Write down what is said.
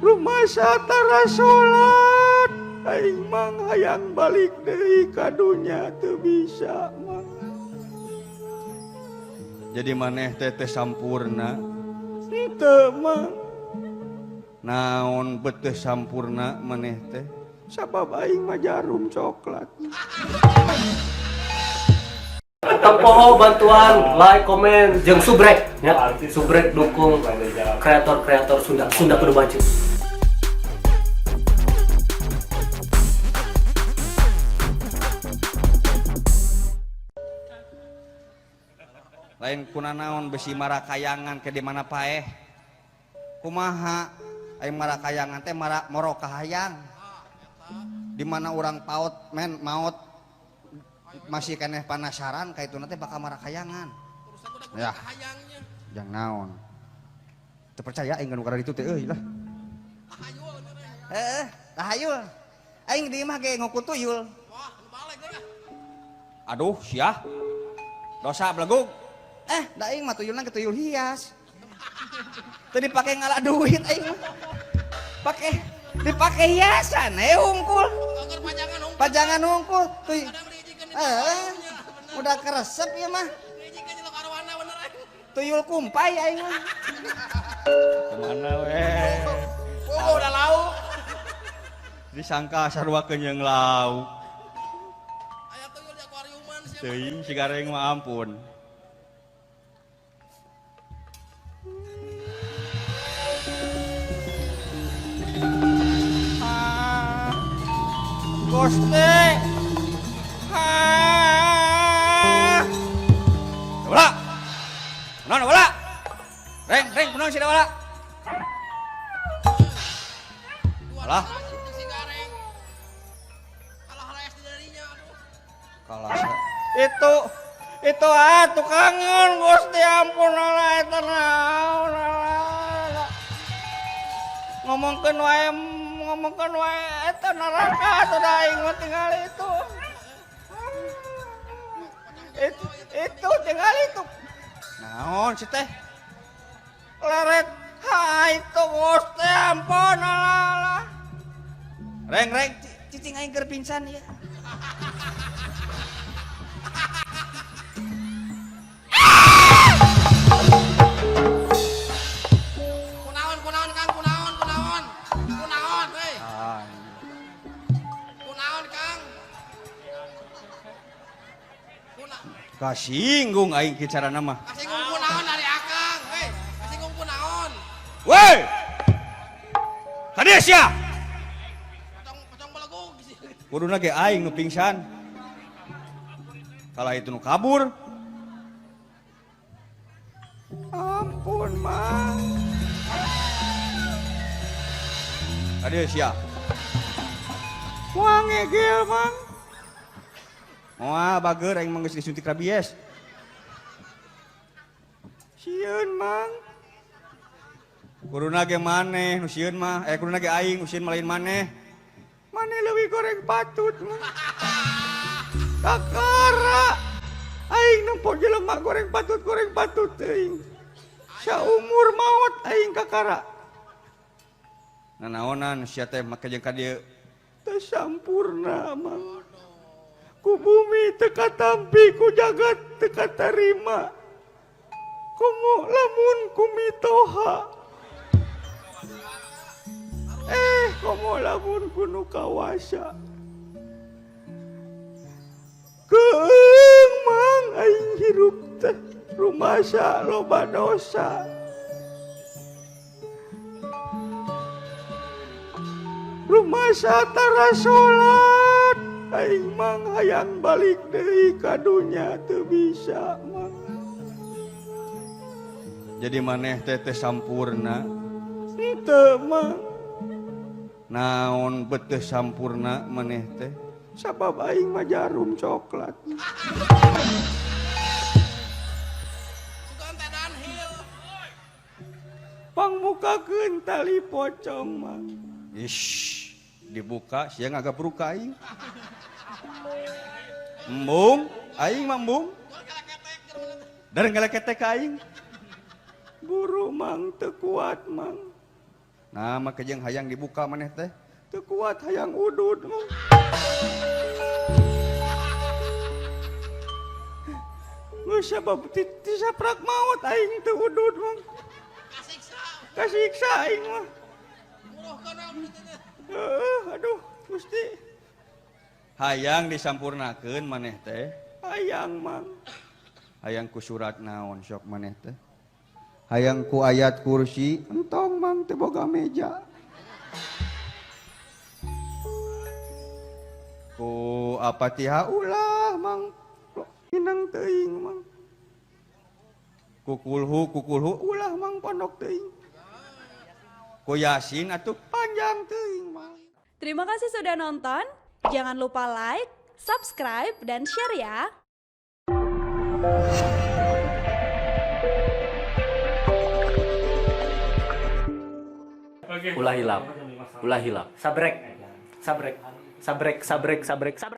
Rumasa tara salat aing mang hayang balik deui ka dunya teu bisa mang. Jadi maneh teh teh sampurna henteu mang. Naon beteh sampurna maneh teh? Sabab aing mah jarum coklat. Tempoho bantuan like, komen, jeung subrek ya. Subrek dukung kreator-kreator Sunda. Sunda kudu maju. Lain kuna naon besi marakayangan ke di mana paeh. Kumaha aing marakayangan teh mara moro kahayang. Di mana urang paot men maot masih keneh panasaran ka itu teh bakal marakayangan. Ya. Jang naon. Teu percaya aing nu itu teh euy lah. Heeh, tahayul. Aing di imah ge nguku tuyul. Aduh, sia. Dosa belegug. Da aing mah tuyulna ke tuyul hias. Teu dipake ngala duit aing mah. Pake dipake hiasan hungkul. Pajangan hungkul. Tuy. Udah keresep ya mah. Tuyul kumpai aing mah. Kemana we? Oh, udah lauk. Disangka sarua kenyang lauk. Aya tuyul di akuariuman sia. Teuing si gareng mah ampun. Gusti. Ah. Wala. Kunaon wala? Reng, reng, kunaon sia wala? Alah. Si gareng. Kalah les di darinya aduh. Kalah. Itu ah tukangan Gusti ampun Allah eta naon Allah. Ngomongkeun wae ngomongkeun wae eta neraka atuh da aing mah tinggal itu. Itu tinggal itu. Naon sih teh? Leret ha itu Gusti ampun Allah Allah. Reng reng cicing aing keur pingsan ieu. Kunaon kunaon Kang, kunaon kunaon. Kunaon heuy. Kunaon Kang. Kuna Kasinggung aing ki carana mah. Kasinggung kunaon dari Akang, heuy. Kasinggung kunaon. Woi. Tadi sia. Pocong pocong belegug sih. Kuduna ge aing nu pingsan. Kalah itu nu kabur. Ampun, Mang. Tadi sia. Moal ngegel, Mang. Moal bager aing mah geus disuntik rabies. Sieun, Mang. Kuduna ge maneh nu sieun mah, kuduna ge aing nu sieun mah lain maneh. Maneh leuwih goreng patut mah. Kakara. Aing nempo jelema goreng patut teuing. Saumur maot aing kakara. Nanaonan sia teh make jeung ka dieu. Teu sampurna mah. Ku bumi teu katampi, ku jagat teu katarima. Komo lamun ku mitoha. Komo lamun ku nu kawasa. Keung mang aing hirup teh rumasa loba dosa. Rumasa tara salat aing mang hayang balik deui ka dunya teu bisa mang. Jadi maneh teh teh sampurna henteu mang. Naon beteh sampurna maneh teh? Sabab aing mah jarum coklat. Sugan teh downhill. Pangmukakeun tali pocong mang. Ish, dibuka sia ngagabruk ka aing. Embung, aing mah embung. Dar ngaleketek ka aing. Buru mang teu kuat mang. Nah, make jeung hayang dibuka maneh teh. Teu kuat hayang udud mah. Geus sabab ti saprak maot aing teu udud mah. Kasiksa. Kasiksa aing mah. Buruhkeun we teh. Heeh, aduh, Gusti. Hayang disampurnakeun maneh teh. Hayang mang. Hayang ku surat naon sok maneh teh. Hayang ku ayat kursi, entong mang teu boga meja. Ku Al-Fatihah ulah mang. Inang teuing mang. Ku kulhu ulah mang pondok teuing. Ku Yasin atuh panjang teuing mang. Terima kasih sudah nonton. Jangan lupa like, subscribe, dan share ya. Ulah hilap. Ulah hilap. Sabrek. Sabrek. Sabrek, sabrek, sabrek, sabrek.